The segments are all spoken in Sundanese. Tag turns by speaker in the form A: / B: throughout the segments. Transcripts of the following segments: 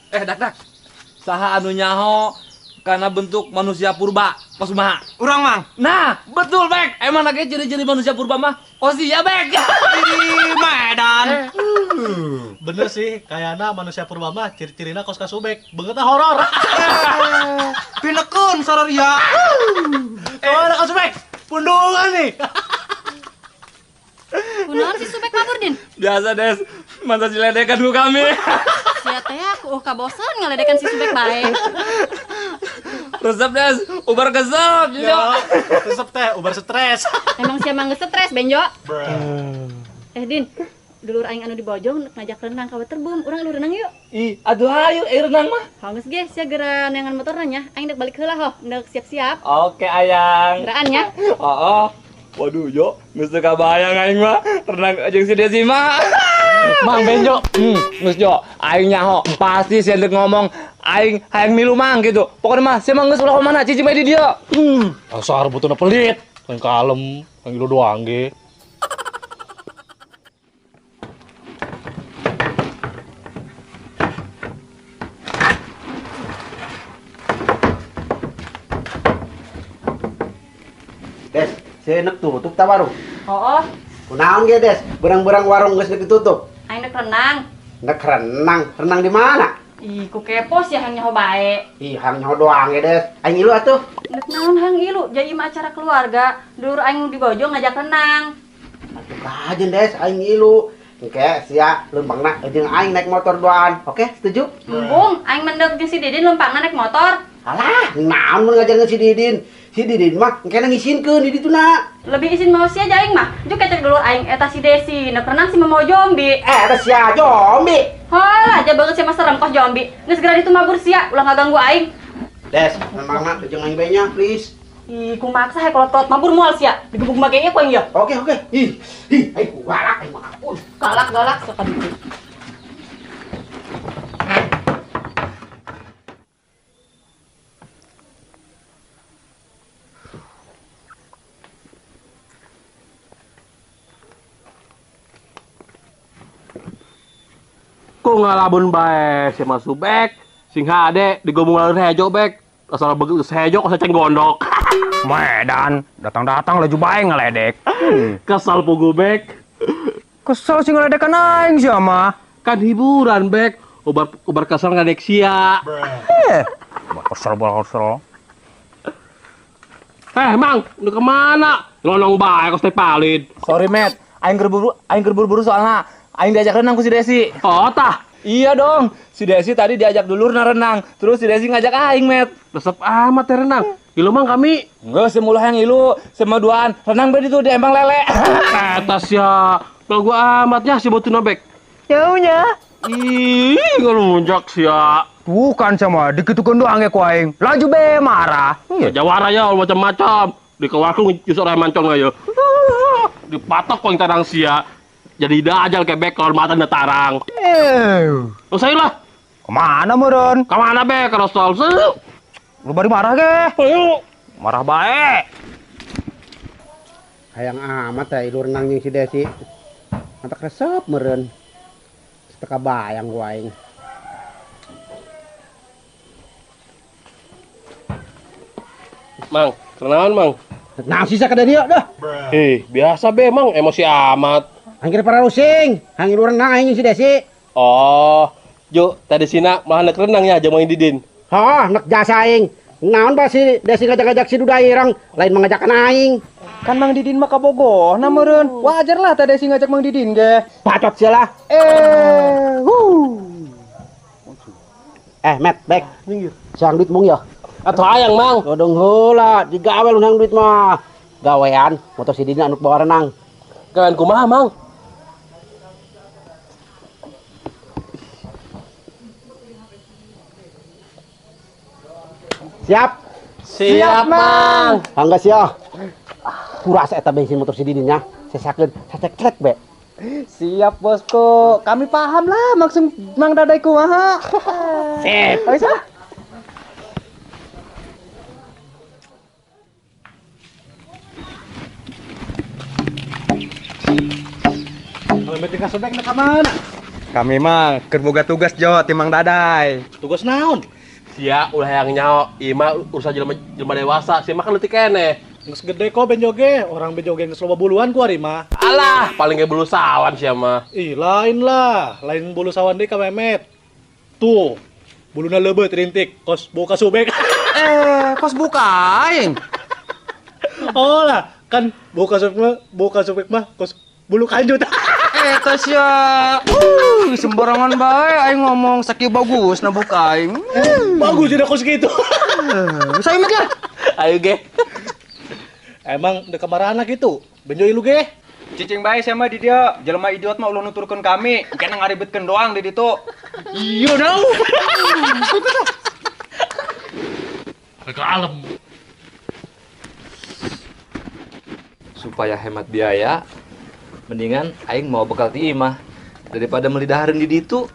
A: Eh, dak dak. Saha anu nyaho karena bentuk manusia purba, kos kumaha?
B: Urang, Mang.
A: Nah, betul, Bek. Emang lagi ciri-ciri manusia purba mah kos iya, Bek.
B: Ih, Medan.
C: Bener sih, kayaknya manusia purba mah ciri-cirina kos kasubek. Beungeutna horor.
B: Pinekeun sararia.
C: Kemana kasubek? Pundungan nih.
D: Kunaon si Subek mabur, Din?
A: Biasa, Des. Masa diledekan ku kami.
D: Sia teh aku kabosan ngaledekan si Subek bae.
A: Resep, Des. Ubar kesep, Jo.
C: Resep teh, ubar stres.
D: Emang sia mah geus stres, Benjo? Eh, Din, dulur aing anu di Bojong ngajak renang ka waterboom. Urang lu renang yuk.
A: Ih, aduh ayo renang mah.
D: Hanggeus ge sia geura neangan motorna nya. Aing dek balik heula hoh, ndek siap-siap.
A: Oke, Ayang.
D: Geraan nya.
A: Heeh. Waduh, Jo, geus teu kabayang aing mah renang jeung si Desi mah. Mang Benjo, geus Jo, aing nyaho pasti sia deuk ngomong aing hayang milu mang gitu. Pokoknya mah sia mah geus ulah ka mana cicing bae di dieu.
C: Asar butuna pelit, aing kalem, aing lu doang ge.
E: Des, saya nek tutup ta warung?
D: Hooh.
E: Kunaon ge, Des? Berang-berang warung geus nek ditutup.
D: Aing nek renang.
E: Nek renang? Renang di mana?
D: Ih, ku kepo sih hayang nyaho bae.
E: Ih, hayang nyaho doang ge, Des. Aing ilu atuh.
D: Nek naon hayang ilu? Jadi mah acara keluarga. Dulur aing di Bojong ngajak renang.
E: Atuh kajen, Des, aing ilu. Engke sia leumpangna jeung aing naik motor duaan. Oke, setuju?
D: Embung, aing mendek jeung si Didin leumpangna naik motor.
E: Alah, naon mun ngajar si Didin? Si Didin mah engke ngisinkeun di ditu na.
D: Lebih isin mau sia aja aing mah. Juk kecek dulur aing eta si Desi, nek renang si mau jombi.
E: Eh, eta sia jombi.
D: Halah, aja banget sia mah serem kos jombi. Geus geura ditu mabur sia, ulah ngaganggu aing.
E: Des, memangna jeung aing bae nya, please.
D: Ih, ku maksa he kolot-kolot mabur moal sia. Digebuk make ieu ku aing ya.
E: Oke, oke. Ih, ih, aing ku galak aing mah ampun.
D: Galak-galak sok ka ditu.
C: Ku ngalabun bae si Mas Subek, sing hade digomong lawan hejo bek. Asal begitu hejo kok ceng gondok.
B: Medan, datang-datang laju bae ngeledek.
C: Kesal pugu bek.
B: Kesel sih ngeledekan aing sia mah.
C: Kan hiburan bek, ubar kesel ngeledek sia.
B: Kesel kesel.
C: Eh, Mang, udah kemana? Lonong bae kos teh palid.
A: Sorry, Met. Aing buru-buru soalnya aing diajak renang ku si Desi.
C: Oh, tah.
A: Iya dong. Si Desi tadi diajak dulurna renang. Terus si Desi ngajak aing, Met.
C: Resep amat teh renang. Ilu mang kami.
A: Enggak, semula yang ilu, semua duaan. Renang be ditu di empang lele.
C: Eta sia. Kalau gua amatnya si botuna bek.
B: Jauhnya.
C: Ih, ngelunjak sia.
B: Bukan sama dikitukeun doang ge ku aing. Laju be marah.
C: Iya. Jawara ya macam-macam. Di kewarung justru orang mancong aja. Dipatok ku aing tarang sia. Jadi dajal kebek kalau mata tarang. Terus saya lah.
B: Kemana meureun?
C: Kemana be kalau sol?
B: Lu bari marah ge.
C: Ayo.
B: Marah bae.
E: Hayang amat ya ilu renang jeung si Desi. Mantak resep meureun. Teka bayang gua aing.
C: Mang, kenaon Mang?
E: Nah, sisa kada dia dah.
C: Eh, biasa be Mang, emosi amat.
E: Aing kira para rusing, aing ilu renang aing si Desi.
C: Oh, Jo, tadi sina malah nek renang ya jeung Mang Didin.
E: Hah, nek jasa aing. Naon ba si Desi ngajak-ngajak si Duda ireng, lain mengajakan aing.
B: Kan Mang Didin mah kabogohna meureun. Wajar lah tadi si ngajak Mang Didin ge.
E: Bacot sia lah. Met, bek.
C: Minggir.
E: Siang duit mung ya.
C: Atuh hayang, Mang.
E: Dodong heula, digawe lu nang duit mah. Gawean motor si Didin anu bawa renang.
C: Gawean kumaha, Mang?
E: Siap.
C: Siap, Mang.
E: Angga sia. Kuras eta bensin motor si Didin nya. Sesakeun, sacek-cek be.
B: Siap, bosku. Kami paham lah maksud Mang Dadai kumaha.
E: Sip.
B: Bisa?
F: Memet jeung Kasobek na ka mana?
G: Kami mah keur boga tugas Jo, ti Mang Daday.
F: Tugas naon?
C: Sia ulah hayang nyaho, ieu mah urusan jelema dewasa, sia mah kan leutik keneh.
F: Geus gede kok Benjo ge, orang Benjo ge geus loba buluan ku ari mah.
C: Alah, paling ge bulu sawan sia mah.
F: Ih, lain lah, lain bulu sawan deui ka Memet. Tuh, buluna leubeut rintik, kos buka sobek.
G: Kos buka aing.
F: Oh lah, kan buka sobek mah kos bulu kanjut.
G: Eta sia. Sembarangan bae aing ngomong sakieu bagus na buka aing.
F: Bagus udah kos gitu.
G: Saya mah lah.
C: Ayo ge.
F: Emang dek kamarana gitu. Benjo ilu ge.
G: Cicing bae sia mah di dia. Jelema idiot mah ulah nuturkeun kami. Engke ngaribetkeun doang di ditu.
F: Iya dong.
C: Ke alam.
A: Supaya hemat biaya, mendingan aing mau bekal ti imah daripada meuli dahareun di ditu.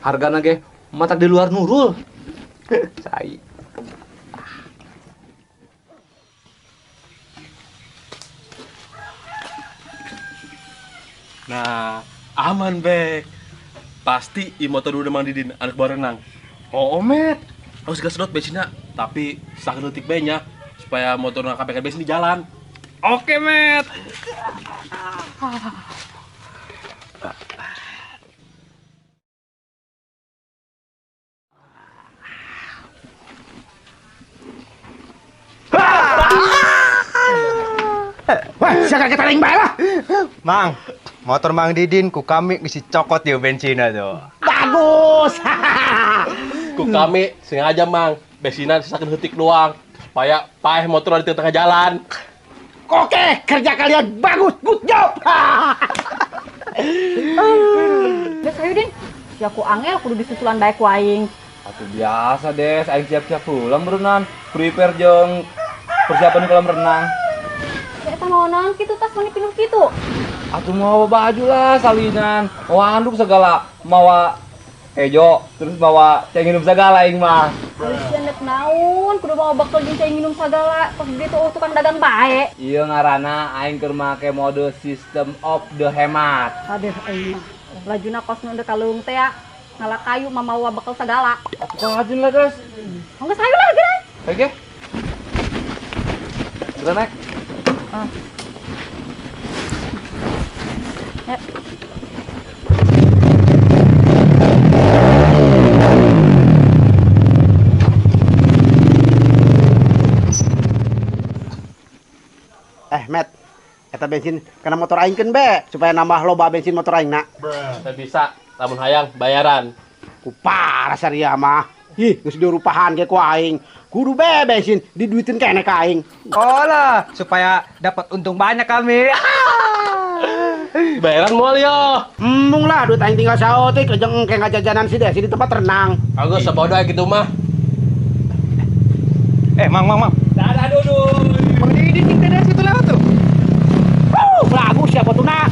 A: Hargana ge matak di luar nurul. Sai.
C: Nah, aman Bek. Pasti i motor udah Mang Didin anak bawa renang.
G: Oh, Met.
C: Harus gas sedot bensinnya, tapi saking detik be-nya supaya motor nggak KPK bensin di jalan.
G: Oke, Met.
E: Wah, siapa kita ring bae lah.
G: Mang, motor Mang Didin ku kami ngisi cokot ya bensinnya tuh.
E: Bagus.
C: Ku kami sengaja Mang, bensinnya sisakan detik doang supaya paeh motor di tengah jalan.
E: Oke, kerja kalian bagus, good job.
D: Des, ayo Din. Si aku angel kudu disusulan bae ku aing.
A: Atuh biasa Des, aing siap-siap pulang berenang, prepare jeung persiapan kolam renang.
D: Ya eta mau naon kitu tas mani pinuh kitu.
A: Atuh mau baju lah salinan, mawa handuk segala, mawa ejo, terus bawa cai minum segala aing mah.
D: Sia nek naon, kudu mawa bekal jeung cai minum segala, kos ditu tukang dagang bae.
A: Ieu ngaranna aing keur make mode system of the hemat.
D: Aduh aing mah. Lajuna kos nu kalung teh ya, ngala kayu mah mawa bekal segala.
A: Atuh kajun lah, Des.
D: Geus hayu lah geura.
A: Oke. Geura naik.
D: Ah. Ya.
E: Met, eta bensin kena motor aing keun be supaya nambah loba bensin motor aing na.
C: Teu bisa, lamun hayang bayaran.
E: Ku parah saria mah. Ih, geus dirupahan ge ku aing. Kudu be bensin diduitin keneh ka aing.
G: Oh lah, supaya dapat untung banyak kami.
C: Bayaran moal yo.
E: Embung lah duit aing tinggal saotik jeung engke ngajajanan si Desi di tempat renang.
C: Agus sabodo kitu mah.
G: Mang.
A: Dadah dulu.
G: Mang Didin jeung Desi itu lewat tuh.
E: Lagu siapa tuh nak?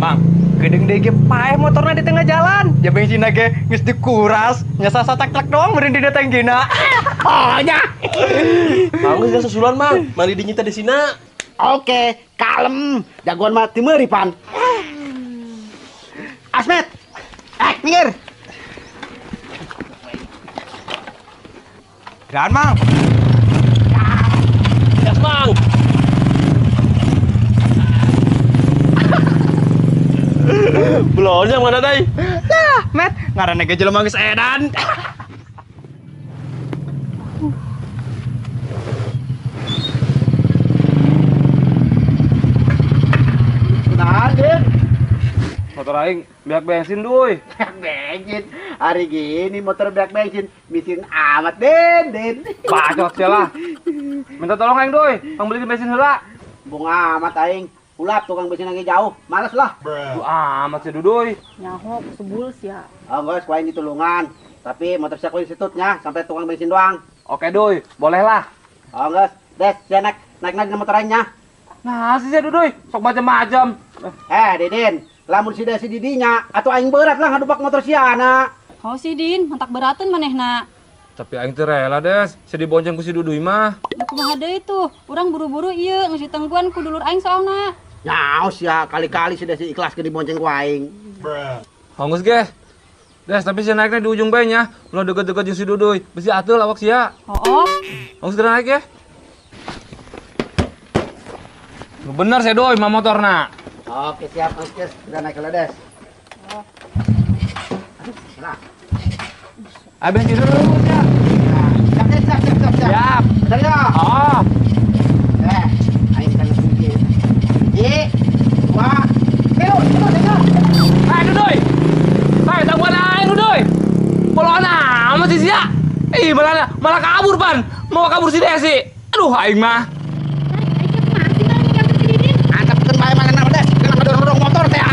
G: Mang, gedeng deui ge paeh motorna di tengah jalan. Ya bensinna ge geus dikuras, nyasa satak-tak doang meureun dina tanggina.
E: Oh nya.
C: Mang geus susulan Mang, Mang Didin nyita di sina.
E: Oke, kalem. Jagoan mah ti meuri pan. Asmet. Minggir.
G: Dan Mang.
C: Gas Mang. Belum mana dai?
G: Lah, Met, ngaranna ge jelema geus edan.
E: Nah, Din.
A: Motor aing beak bensin, duy.
E: Beak bensin. Hari gini motor beak bensin, misin amat, Din, Din.
A: Bacot sia lah. Minta tolong aing, duy. Pang beli bensin heula.
E: Bunga amat aing. Ulap tukang bensin lagi jauh, males lah.
A: Duh amat sih Duduy.
D: Nyaho sebul sia.
E: Oh geus ku aing ditulungan, tapi motor sia ku situtnya sampai tukang bensin doang.
A: Oke Duy, boleh lah.
E: Oh geus, Des, sia naik naik motor aingnya.
A: Nah, sih sia Duduy, sok macam-macam.
E: Didin, lamun si Desi didinya atuh aing berat lah ngadupak motor sia na.
D: Oh si Din, mantak berateun manehna.
A: Tapi aing teu rela, Des, sia dibonceng ku si Duduy mah.
D: Da kumaha deui tuh, urang buru-buru ieu geus ditengguan ku dulur aing soalna.
E: Nyaos ya kali-kali sudah si ikhlas ke dibonceng ku aing.
A: Honggus ge. Des, tapi si naiknya di ujung bae nya. Ulah deket-deket jeung si Duduy. Besi atul awak sia.
D: Oh.
A: Honggus geura naik ya. Bener sih Duy, mah motorna.
E: Oke, siap, Mas. Udah naik ke Des. Oh. Aduh,
A: Abis tidur dulu ya.
E: Siap, siap, siap, siap.
A: Siap.
E: Bentar ya.
A: Oh.
E: Aing kan kunci. 1, 2, 3,
A: Hai, Duduy. Hai, tangguhan aing, Duduy. Poloan amat sih sia. Ih, malah kabur, Pan. Mau kabur si Desi. Aduh, aing mah.
E: Antepkeun bae mana Des. Kena ngedorong-dorong motor teh.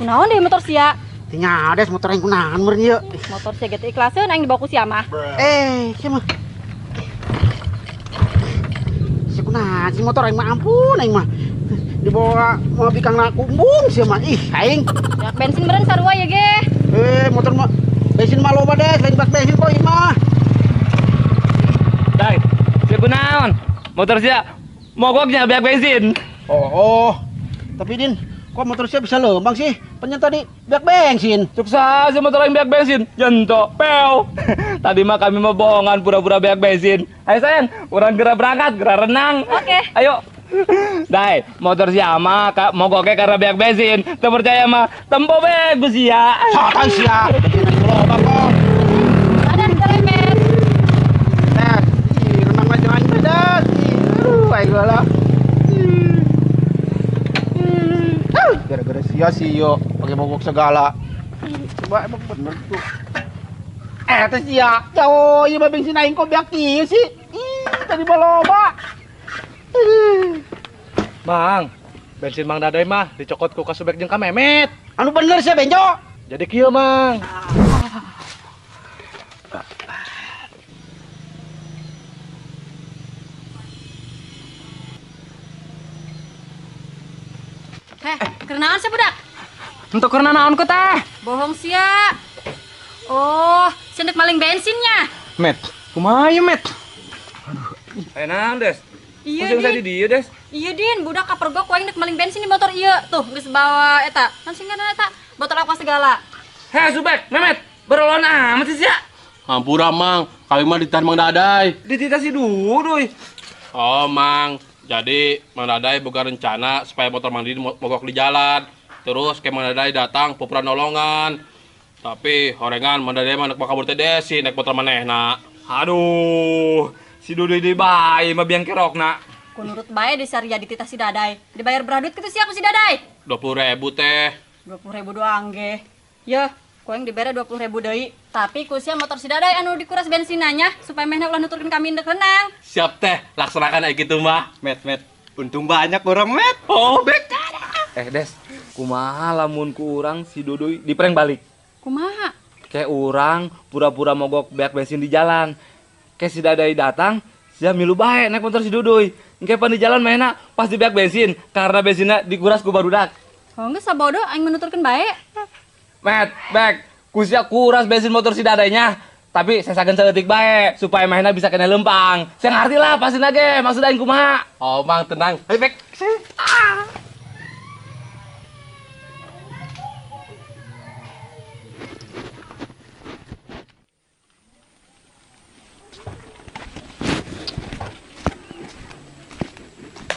D: Kunaon deh motor sia?
E: Tinggal Des motor aing kunaon meureun ieu.
D: Motor sia ge ikhlaseun aing dibawa ku sia mah.
E: Sia mah. Sia kunaon si motor aing mah ampun aing mah. Dibawa mau bikang kumbung sia mah. Ih, aing.
D: Ya, bensin meureun sarua ya ge.
E: Motor mah bensin mah loba Des, lain bak bensin kok ieu mah.
A: Dai, sia kunaon? Motor sia mogoknya beak bensin.
E: Oh. Tapi Din, kok motor saya bisa lembang sih? Penyen tadi beak bensin.
A: Sukses motor yang beak bensin. Jento, peo. Tadi mah kami mah bohongan pura-pura beak bensin. Ayo sayang, orang gerak berangkat, gerak renang.
D: Oke.
A: Ayo. Dai, motor siapa kak mogoknya karena beak bensin. Terpercaya mah tempo bek sia.
E: Sotan sia. Lobang kok.
D: Ada keremet.
E: Nah, renang macam aing pedas. Aduh, aing lah. Gara-gara sia sih yo pakai mogok segala. Coba emang bener tuh. Teh sia, jauh ieu mah bensin aing kok beak kieu sih. Ih, tadi mah loba.
F: Mang, bensin Mang Dadai mah dicokot ku Kasubek jeung ka Memet.
E: Anu bener sia Benjo.
F: Jadi kieu, Mang.
D: Kerenaan sih budak?
G: Untuk karena naon ku teh?
D: Bohong sia. Oh, sendek maling bensinnya.
G: Met, kumaha ieu, Met?
A: Aduh, enak, Des.
D: Iya, Din.
A: Di dieu, Des.
D: Iya, Din, budak kapergok ku aing dek maling bensin di motor ieu. Tuh, geus bawa eta. Kan sing eta, botol aqua segala.
A: Heh, Subek, Memet, berolon amat sih sia.
C: Hampura, Mang. Kami mah ditahan Mang Dadai.
A: Dititah si Duduy.
C: Oh, Mang. Jadi Mang Dadai boga rencana supaya motor Mang Didi mogok di jalan. Terus kayak Mang Dadai datang pupura nolongan. Tapi horengan Mang Dadai mah nek kabur teh Desi naik motor manehna.
A: Aduh, si Duduy deui bae mah biang kerokna.
D: Ku nurut bae di saria dititah si Dadai. Dibayar berapa duit kitu sia ku si Dadai?
C: 20.000 teh.
D: 20.000 doang ge. Yeuh, ku aing dibere 20.000 deui. Tapi ku sia motor si Dadai anu dikuras bensinanya supaya mehna ulah nuturkeun kami ndek renang.
C: Siap teh, laksanakan aya kitu mah.
G: Met, Met. Untung banyak urang, Met.
C: Oh, bek.
A: Des, kumaha lamun ku urang si Duduy diprank balik?
D: Kumaha?
A: Kayak urang pura-pura mogok beak bensin di jalan. Kayak si Dadai datang, sia milu bae naik motor si Duduy. Engke pan di jalan mainna pasti beak bensin karena bensinnya dikuras ku barudak.
D: Oh, geus sabodo aing menuturkeun bae.
A: Met, bek, ku sia kuras bensin motor si Dadainya. Tapi saya sagen saeutik bae supaya mainna bisa kena lempang. Saya ngerti lah pasti nage maksud aing kumaha.
C: Oh, Mang tenang.
A: Ayo bek. Ah.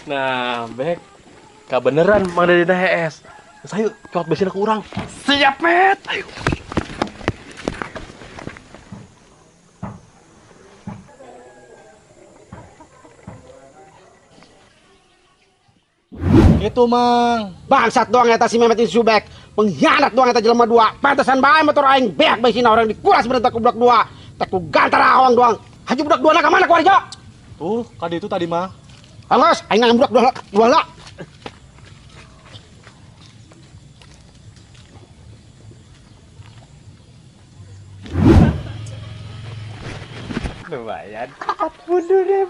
C: Nah, bek, kebeneran Mang Dadai HS. Ayo, cokot bensin aku urang.
G: Siap, Met. Ayo.
F: Itu, Mang.
E: Bangsat doang eta si Memet si Subek. Pengkhianat doang eta jelema dua. Pantesan bae motor aing beak bensin orang dikuras bener ku budak dua. Teh ku gantar awang doang. Haju budak dua na ka mana ku warjo?
F: Tuh, kadi itu tadi mah.
E: Angos, aing ngambrok dua lah.
G: Lumayan 40.000.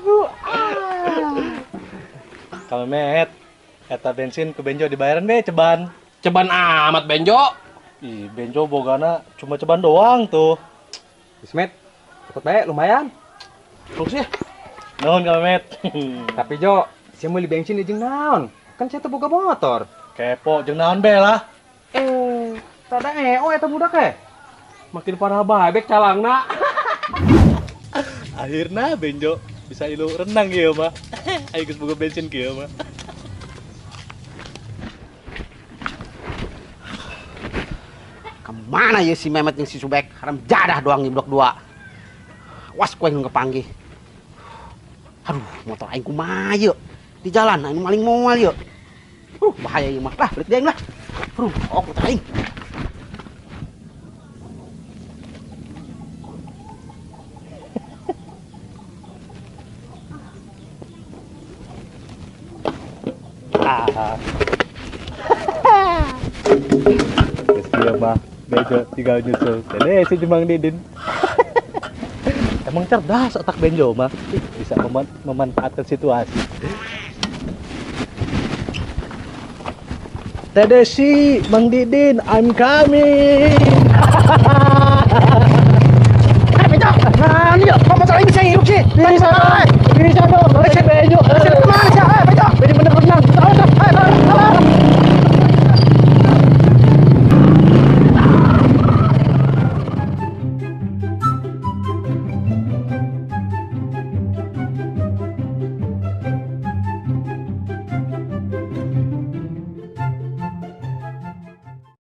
F: Kalau Met, Eta bensin ke Benjo dibayaran be ceban.
C: Ceban amat Benjo.
F: Ih, Benjo bogana cuma ceban doang tuh.
G: Ismet, cepet bae lumayan.
F: Terus ya. Nuhun Kang Memet.
G: Tapi Jo, sia meuli bensin jeung naon? Kan sia teu boga motor.
F: Kepo jeung naon be lah.
G: Tada oh eta budak eh.
C: Makin parah bae bek calangna.
F: Akhirnya Benjo bisa ilu renang ieu mah. Ayo geus boga bensin kieu mah.
E: Kemana ya si Memet yang si Subek? Haram jadah doang nih blok 2. Was kue yang kepanggih. Aduh, motor aing kumaha yeuh. Di jalan aing maling moal yeuh. Bahaya ieu mah. Lah, balik deui lah. Aduh, ok motor aing.
F: Ah. Geus kieu mah Benjo tinggal nyusul. Teh si Mang Didin. Emang cerdas otak Benjo mah, bisa memanfaatkan situasi. Tedesi, Mang Didin, I'm coming.